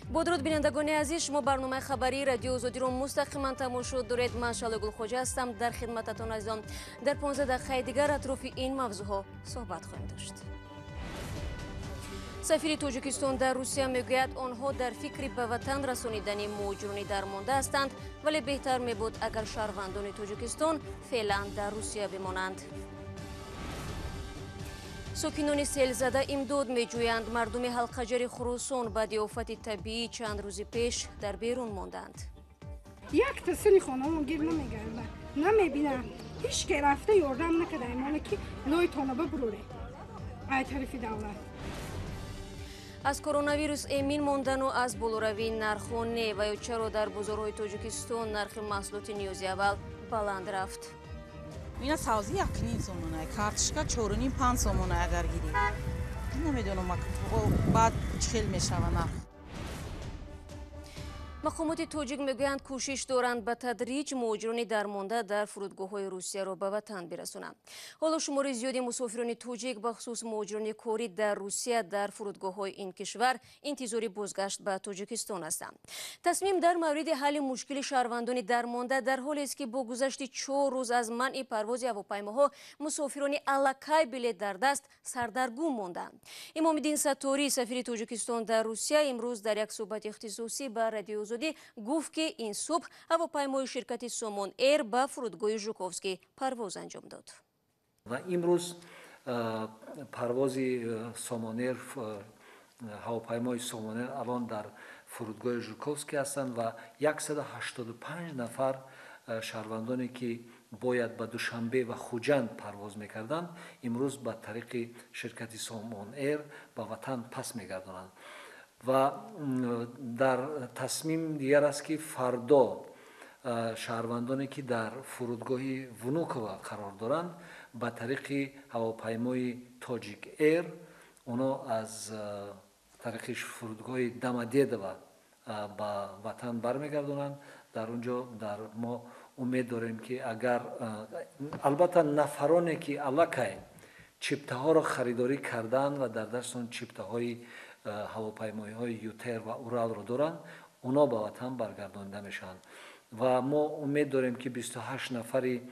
Бо дуруд, бинандагони азиз, шумо барномаи хабарии Радиои Озодиро мустақиман тамошо доред. Ман Шаҳло Гулхоҷа ҳастам дар хидмататон. Азизон, дар 15 дақиқаи дигар атрофи ин мавзӯъҳо суҳбат хоҳем дошт. Сафири Тоҷикистон дар Русия мегӯяд, онҳо дар фикри ба ватан расонидани муҳоҷирони дармонда ҳастанд, вале беҳтар мебуд, агар шаҳрвандони Тоҷикистон феълан дар Русия бимонанд. Сокинони селзада имдод меҷӯянд. Мардуми Ҳалқаҷари Хуросон баъди офати табиӣ чанд рӯзи пеш дар берун монданд. Якта сини хонамон гир намегарда, намебинам, ҳеч ке рафта ёрдам накардаем, оне ки лойтона бибуроре ай тарафи давлат. Аз коронавирус эмин мондану аз болоравии нархҳо не, ва ё чаро дар бозорҳои Тоҷикистон нархи маҳсулоти ниёзи аввал баланд рафт? Ина савзи 1,5 сомона, картошка 4,5, 5 сомона. Агар гирӣ, намедонам, баъд чӣ хел мешава нарх. Мақомоти тоҷик мегӯянд, кӯшиш доранд ба тадриҷ муҳоҷирони дармонда дар фурудгоҳҳои Русияро ба ватан бирасонанд. Ҳоло шумори зиёди мусофирони тоҷик, бахусус муҳоҷирони корӣ дар Русия, дар фурудгоҳҳои ин кишвар интизори бозгашт ба Тоҷикистон ҳастанд. Тасмим дар мавриди ҳалли мушкили шаҳрвандони дармонда дар ҳолест, ки бо гузашти 4 рӯз аз манъи парвози ҳавопаймоҳо мусофирони аллакай билет дар даст сардаргум монданд. Имомиддин Сатторӣ, сафири Тоҷикистон дар Русия, имрӯз дар як суҳбати ихтисосӣ ба Радиои Озодӣ гуфт, ки ин субҳ ҳавопаймои ширкати Сомон Эйр ба фурудгоҳи Жуковский парвоз анҷом дод. Ва имрӯз парвози Сомонэр, ҳавопаймои Сомонэр алон дар фурудгоҳи Жуковский ҳастанд ва 185 нафар шаҳрвандоне, ки бояд ба Душанбе ва Хуҷанд парвоз мекарданд, имрӯз ба тариқи ширкати Сомон Эйр ба ватан пас мегардонанд. Ва дар тасмим дигар аст, ки фардо шаҳрвандоне, ки дар фурудгоҳи Внуково қарор доранд, ба тариқи ҳавопаймои Тоҷик Эйр оно аз тариқи фурудгоҳи Домодедово ба ватан бармегардонанд. Дар он ҷо дар мо умед дорем, ки агар албатта нафароне, ки аллакай чиптаҳоро харидорӣ карданд ва дар дастон чиптаҳои ҳавопаймоиҳои ЮТэйр ва Уралро доранд, онҳо ба ватан баргардонида мешаванд. Ва мо умед дорем, ки 28 нафари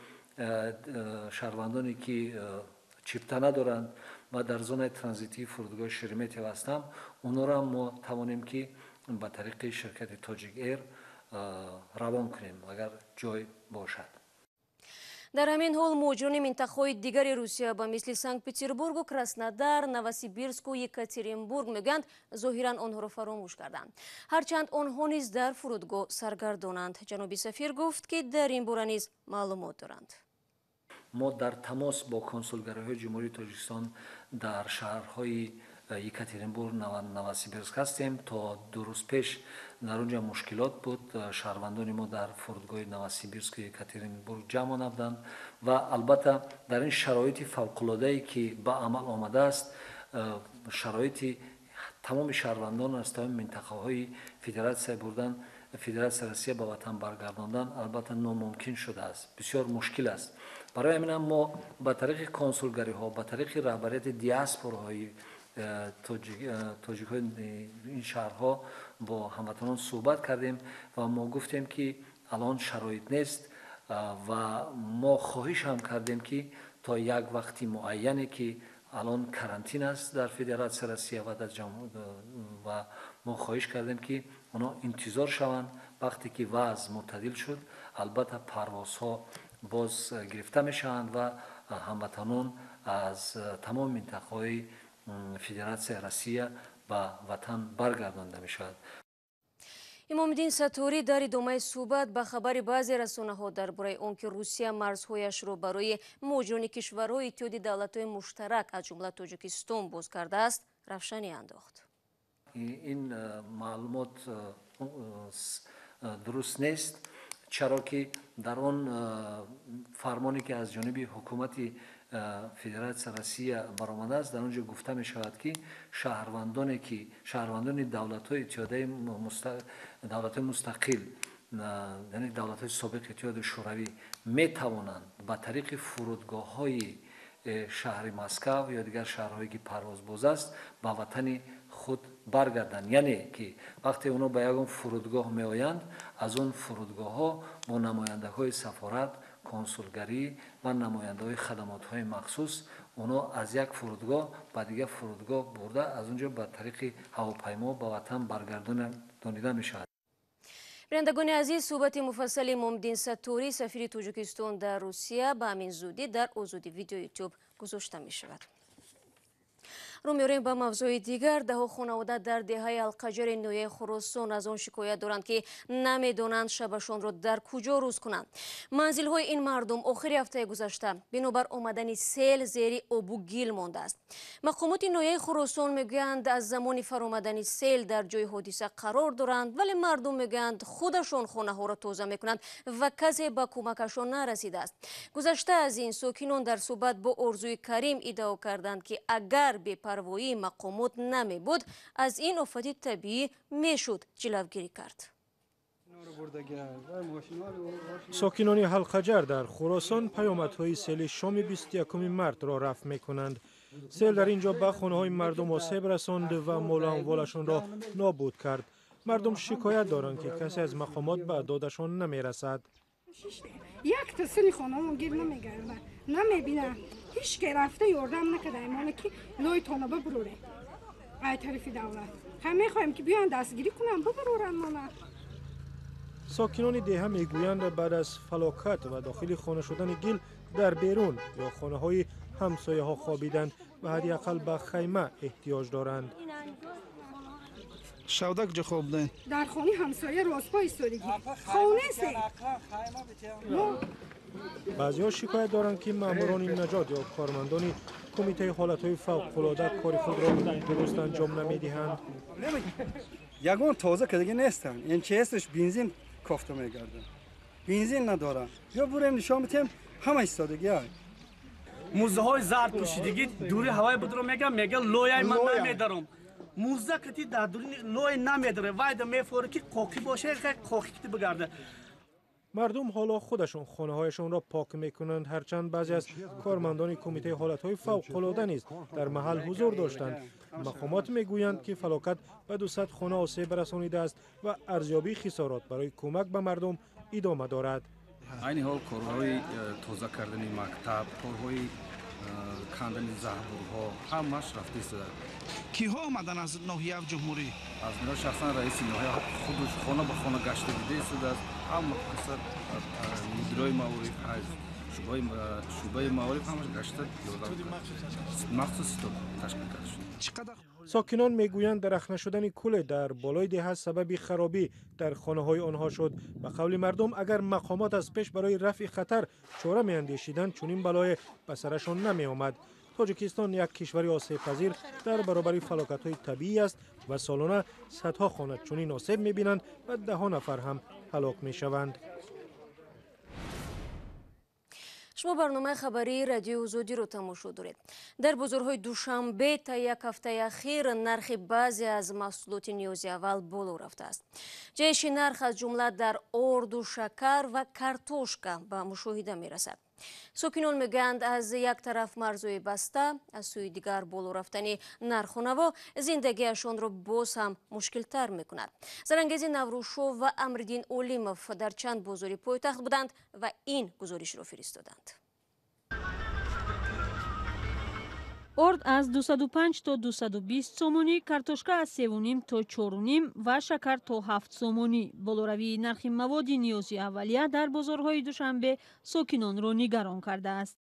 шаҳрвандоне, ки чипта надоранд ва дар зонаи транзитии фурудгоҳи Шереметьево ҳастанд, онҳоро мо тавонем, ки ба тариқи ширкати Тоҷик Эйр равон кунем, агар ҷой бошад. Дар ҳамин ҳол муҳоҷирони минтақаҳои дигари Русия, ба мисли Санкт Петербургу Краснодар, Новосибирску Екатеринбург, мегӯянд, зоҳиран онҳоро фаромӯш карданд, ҳарчанд онҳо низ дар фурудгоҳ саргардонанд. Ҷаноби сафир гуфт, ки дар ин бора низ маълумот доранд. Мо дар тамос бо консулгариҳои Ҷумҳурии Тоҷикистон дар шаҳрҳои Екатеринбург, Новосибирск ҳастем. То 2 рӯз пеш дар он ҷо мушкилот буд. Шаҳрвандони мо дар фурудгоҳи Новосибирску Екатеринбург ҷамъ омаданд ва албатта дар ин шароити фавқулоддае, ки ба амал омадааст, шароити тамоми шаҳрвандон аз тамоми минтақаҳои федератсия бурдан, Федератсияи Россия ба ватан баргардондан албатта номумкин шудааст, бисёр мушкил аст. Барои ҳаминам мо ба тариқи консулгариҳо, ба тариқи раҳбарияти диаспораҳои тоҷикҳои ин шаҳрҳо бо ҳамватанон суҳбат кардем ва мо гуфтем, ки алон шароит нест ва мо хоҳиш ҳам кардем, ки то як вақти муайяне, ки алон карантин аст дар Федератсияи Россия ва дар ва мо хоҳиш кардем, ки онҳо интизор шаванд. Вақте ки вазъ мӯътадил шуд, албатта парвозҳо боз гирифта мешаванд ва ҳамватанон аз тамоми минтақаҳои Федератсияи Россия ба ватан баргардонда мешавад. Имомиддин Сатторӣ дар идомаи суҳбат ба хабари баъзе расонаҳо дар бораи он ки Русия марзҳояшро барои муҳоҷирони кишварҳои Иттиҳоди Давлатҳои Муштарак, аз ҷумла Тоҷикистон, боз кардааст, равшанӣ андохт. Ин маълумот дуруст нест, чаро ки дар он фармоне, ки аз ҷониби ҳукумати Федератсияи Россия баромадааст, дар он ҷо гуфта мешавад, ки шаҳрвандоне, ки шаҳрвандони давлатҳои иттиҳодаи давлатҳои мустақил, яъне давлатҳои собиқи Иттиҳоди Шӯравӣ, метавонанд ба тариқи фурудгоҳҳои шаҳри Москав ё дигар шаҳрҳое, ки парвозбоз аст, ба ватани худ баргарданд. Яъне ки вақте онҳо ба ягон фурудгоҳ меоянд, аз он фурудгоҳҳо бо намояндаҳои сафорат, консулгарӣ ва намояндаҳои хадамотҳои махсус онҳо аз як фурудгоҳ ба дигар фурудгоҳ бурда, аз он ҷо ба тариқи ҳавопаймо ба ватан баргардонида мешавад. Бинандагони азиз, суҳбати муфассали Момдин Сатторӣ, сафири Тоҷикистон дар Русия, ба ҳамин зудӣ дар Озодӣ видео Ютуб гузошта мешавад. Рӯ меорем ба мавзӯи дигар. Даҳо хонавода дар деҳаи Алқаҷари ноҳияи Хуросон аз он шикоят доранд, ки намедонанд шабашонро дар куҷо рӯз кунанд. Манзилҳои ин мардум охири ҳафтаи гузашта бинобар омадани сел зери обу гил мондааст. Мақомоти ноҳияи Хуросон мегӯянд, аз замони фаромадани сел дар ҷои ҳодиса қарор доранд, вале мардум мегӯянд, худашон хонаҳоро тоза мекунанд ва касе ба кӯмакашон нарасидааст. Гузашта аз ин, сокинон дар суҳбат бо Орзуи Карим иддао карданд, ки агар бепарвоии мақомот намебуд, аз ин офати табиӣ мешуд ҷилавгирӣ кард. Сокинони Ҳалқаҷар дар Хуросон паёмадҳои сели шоми 21 мартро рафъ мекунанд. Сел дар ин ҷо ба хонаҳои мардум осеб расонд ва молу амволашонро нобуд кард. Мардум шикоят доранд, ки касе аз мақомот ба додашон намерасад. Якта сини хонаамон гир намегардад, намебинам. Ҳеҷ ке рафта ёрдам накарда моне ки лойтона бибуроре. Ай тарафи давлат. Ҳам мехоҳем, ки биён дастгирӣ кунам, бибуроранд мона. Сокинони деҳа мегӯянд, баъд аз фалокат ва дохили хона шудани гил дар берун ё хонаҳои ҳамсояҳо хобиданд ва ҳадди ақал ба хайма эҳтиёҷ доранд. Шавда куҷо хоб будем? Дар хонаи ҳамсоя ростпо истодагӣ. Хонесе. Баъзеҳо шикоят доранд, ки маъмурони наҷот ё кормандони кумитаи ҳолатҳои фавқулода кори худро дуруст анҷом намедиҳанд. Ягон тоза кардагӣ нестанд. МЧСш бензин кофта мегардад. Бензин надоранд. Ё бурем нишон бидем, ҳама истодагӣ. Музаҳои зард пӯшидагӣ дури ҳавои будро мегам, мега лояи ман намедаром. Муза кати дар дури лой намедаре, вайда мефоре ки қоқӣ боша, қоқӣ кити бигарда. Мардум ҳоло худашон хонаҳояшонро пок мекунанд, ҳарчанд баъзе аз кормандони кумитаи ҳолатҳои фавқулода низ дар маҳал ҳузур доштанд. Мақомот мегӯянд, ки фалокат ба 200 хона осеб расонидааст ва арзёбии хисорот барои кӯмак ба мардум идома дорад. Айни ҳол корҳои тоза кардани мактаб, корҳои кандани заҳбурҳо ҳамаш рафта истода. Киҳо омадан аз ноҳия ҷумҳурӣ? Аз ноҳия шахсан раиси ноҳия худаш хона ба хона гашта дида истодааст. Ҳама каса мудирои маориф, шӯъбаи маориф ҳамаш гашта ёрдам махсус штаб ташкил карда шуд. Сокинон мегӯянд, дарахт нашудани куле дар болои деҳа сабаби харобӣ дар хонаҳои онҳо шуд. Ба қавли мардум, агар мақомот аз пеш барои рафъи хатар чора меандешиданд, чунин балое ба сарашон намеомад. Тоҷикистон як кишвари осебпазир дар баробари фалокатҳои табиӣ аст ва солона садҳо хона чунин осеб мебинанд ва даҳо нафар ҳам ҳалок мешаванд. Шумо барномаи хабарии радиои Озодиро тамошо доред. Дар бозорҳои Душанбе та як ҳафтаи ахир нархи баъзе аз маҳсулоти ниёзи аввал боло рафтааст. Ҷаҳиши нарх аз ҷумла дар орду, шакар ва картошка ба мушоҳида мерасад. Сокинон мегӯянд, аз як тараф марзҳои баста, аз сӯи дигар боло рафтани нарху наво зиндагиашонро боз ҳам мушкилтар мекунад. Зарангези Наврӯзшов ва Амриддин Олимов дар чанд бозори пойтахт буданд ва ин гузоришро фиристоданд. Орд аз 205 то 220 сомонӣ, картошка аз 3,5 то 4,5 ва шакар то 7 сомонӣ. Болоравии нархи маводи ниёзи аввалия дар бозорҳои Душанбе сокинонро нигарон кардааст.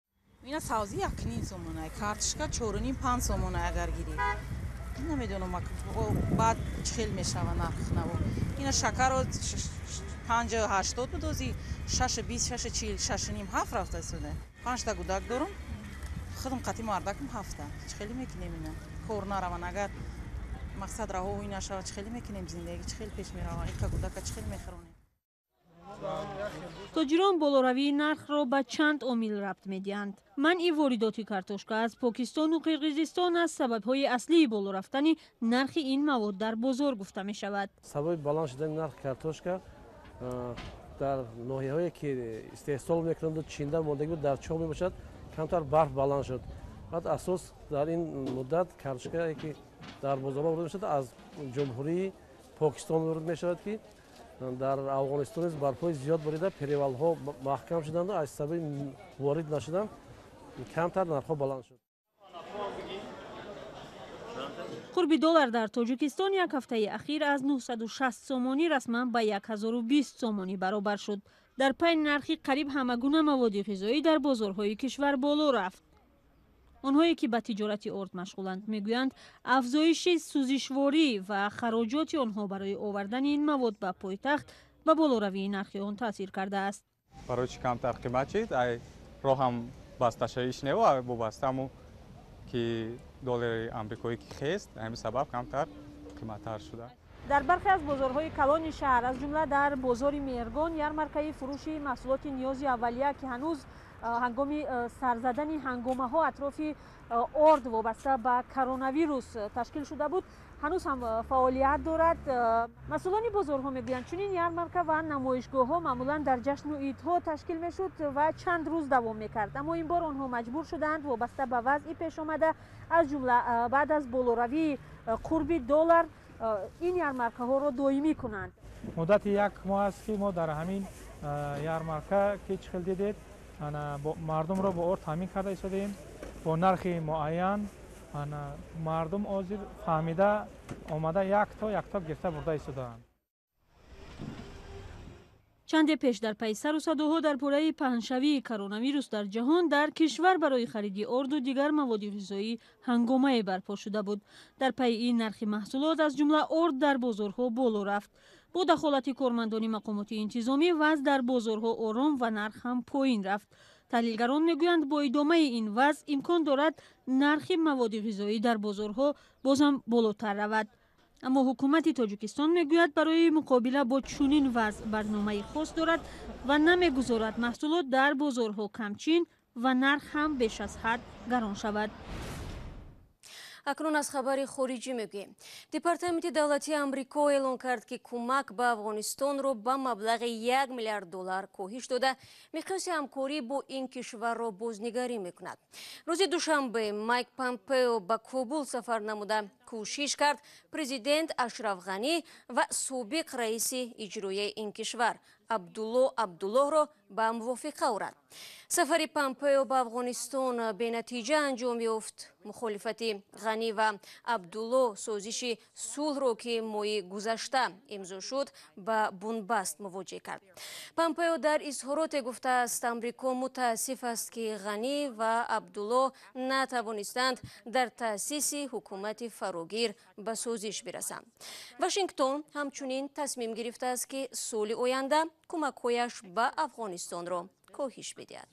Ина савзи 1,5 сомонай, картошка 4,5 5 сомонай агар гирӣ. Намедонам баъд чӣ хел мешава нарх наво. Ина шакарро 5,80 буд, ози 6,20, 6,40, 6,5 7 рафта истода. Панҷта гудак дорум. Худам қати мардакам ҳафта. Чӣ хеле мекунем ина? Кор нараван, агар мақсад раҳоҳӣ нашавад, чӣ хеле мекунем зиндагӣ, чӣ хеле пеш меравад, ика гудака чӣ хеле мехӯронем? Тоҷирон болоравии нархро ба чанд омил рабт медиҳанд. Манъи воридоти картошка аз Покистону Қирғизистон аз сабабҳои аслии боло рафтани нархи ин мавод дар бозор гуфта мешавад. Сабаби баланд шудани нархи картошка дар ноҳияҳое ки истеҳсол мекунанду чинда мондагӣ буд, дар чоҳ мебошад, камтар барф баланд шуд. Баъд асос дар ин муддат картошкае ки дар бозорҳо ворид мешавад аз Ҷумҳурии Покистон ворид мешавад, ки дар Афғонистон низ барфҳои зиёд борида, перевалҳо маҳкам шуданд, аз сабаби ворид нашудан камтар нархҳо баланд шуд. Қурби доллар дар Тоҷикистон як ҳафтаи ахир аз 960 сомонӣ расман ба 1020 сомонӣ баробар шуд. Дар пай нархи қариб ҳамагуна маводи ғизоӣ дар бозорҳои кишвар боло рафт. Онҳое ки ба тиҷорати орд машғуланд мегӯянд, афзоиши сӯзишворӣ ва хароҷоти онҳо барои овардани ин мавод ба пойтахт ба болоравии нархи он таъсир кардааст. Барои чӣ камтар қимат шид? Ай роҳам басташавиш нево, вобастаму ки доллари амрикоӣ ки хест, ҳамин сабаб камтар қиматтар шуда. Дар бархе аз бозорҳои калони шаҳр, аз ҷумла дар бозори Меҳргон, ярмаркаи фурӯши маҳсулоти ниёзи аввалия, ки ҳанӯз ҳангоми сарзадани ҳангомаҳо атрофи орд вобаста ба коронавирус ташкил шуда буд, ҳанӯз ҳам фаъолият дорад. Масъулони бозорҳо мегӯянд, чунин ярмарка ва намоишгоҳҳо маъмулан дар ҷашну идҳо ташкил мешуд ва чанд рӯз давом мекард, аммо ин бор онҳо маҷбур шуданд вобаста ба вазъи пешомада, аз ҷумла баъд аз болоравии қурби доллар, ин ярмаркаҳоро доимӣ кунанд. Муддати як моҳ аст ки мо дар ҳамин ярмарка, ки чӣ хел дидед, мардумро бо орд таъмин карда истодаем бо нархи муайян. Мардум ҳозир фаҳмида омада якто якто гирифта бурда истодаанд. Чанде пеш дар пайи сару садоҳо дар бораи паҳншавии коронавирус дар ҷаҳон, дар кишвар барои хариди орду дигар маводи ғизоӣ ҳангомае барпо шуда буд. Дар пайи ин нархи маҳсулот, аз ҷумла орд, дар бозорҳо боло рафт. Бо дахолати кормандони мақомоти интизомӣ вазъ дар бозорҳо ором ва нарх ҳам поин рафт. Таҳлилгарон мегӯянд, бо идомаи ин вазъ имкон дорад нархи маводи ғизоӣ дар бозорҳо бозам болотар равад. Аммо ҳукумати Тоҷикистон мегӯяд, барои муқобила бо чунин вазъ барномаи хос дорад ва намегузорад маҳсулот дар бозорҳо камчин ва нарх ҳам беш аз ҳад гарон шавад. Акнун аз хабари хориҷӣ мегӯем. Департаменти давлатии Амрико эълон кард, ки кӯмак ба Афғонистонро ба маблағи 1 миллиард доллар коҳиш дода, миқёси ҳамкорӣ бо ин кишварро бознигарӣ мекунад. Рӯзи душанбе Майк Помпео ба Кобул сафар намуда кӯшиш кард президент Ашраф Ғанӣ ва собиқ раиси иҷроияи ин кишвар Абдулло Абдуллоҳро ба мувофиқа орад. Сафари Помпео ба Афғонистон бенатиҷа анҷом ёфт. Мухолифати Ғанӣ ва Абдулло созиши сулҳро, ки моҳи гузашта имзо шуд, ба бунбаст мувоҷеҳ кард. Помпео дар изҳороте гуфтааст, Амрико мутаассиф аст, ки Ғанӣ ва Абдулло натавонистанд дар таъсиси ҳукумати фарогир ба созиш бирасанд. Вашингтон ҳамчунин тасмим гирифтааст, ки соли оянда кӯмакҳояш ба Афғонистонро коҳиш бидиҳад.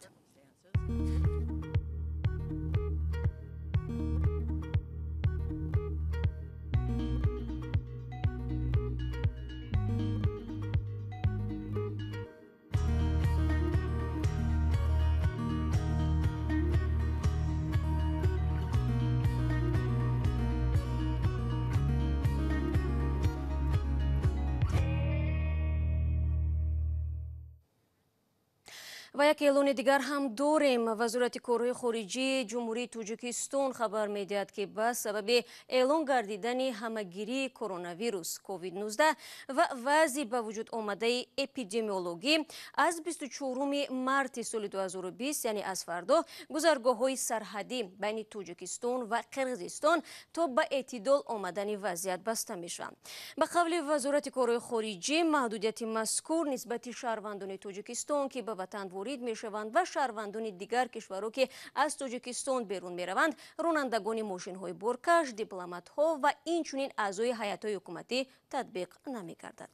Ва як эълони дигар ҳам дорем. Вазорати корҳои хориҷии Ҷумҳурии Тоҷикистон хабар медиҳад, ки ба сабаби эълон гардидани ҳамагирии коронавирус COVID-19 ва вазъи ба вуҷуд омадаи эпидемиологӣ аз 24 марти соли 2020, яъне аз фардо, гузаргоҳҳои сарҳадӣ байни Тоҷикистон ва Қирғизистон то ба эътидол омадани вазъият баста мешаванд. Ба қавли Вазорати корҳои хориҷӣ, маҳдудияти мазкур нисбати шаҳрвандони Тоҷикистон, ки ба ватан ворид мешаванд, ва шаҳрвандони дигар кишварҳо, ки аз Тоҷикистон берун мераванд, ронандагони мошинҳои боркаш, дипломатҳо ва инчунин аъзои ҳайатҳои ҳукуматӣ татбиқ намегардад.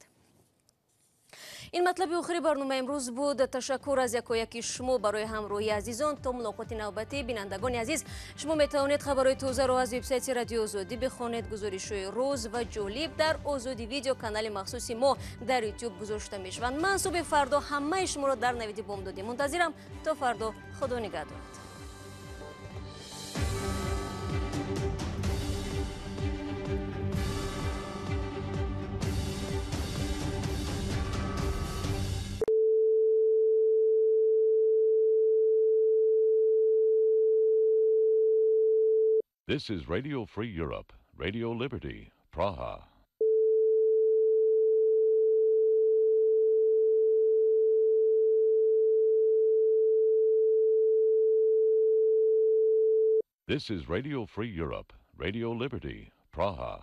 Ин матлаби охири барномаи имрӯз буд. Ташаккур аз якояки шумо барои ҳамроҳии азизон. То мулоқоти навбатӣ, бинандагони азиз, шумо метавонед хабарҳои тозаро аз вебсайти Радиои Озодӣ бихонед. Гузоришҳои рӯз ва ҷолиб дар Озодӣ видео канали махсуси мо дар Ютуб гузошта мешаванд. Ман субҳи фардо ҳамаи шуморо дар навиди бомдодӣ мунтазирам. То фардо, худо нигаҳдорад. This is Radio Free Europe, Radio Liberty, Praha. This is Radio Free Europe, Radio Liberty, Praha.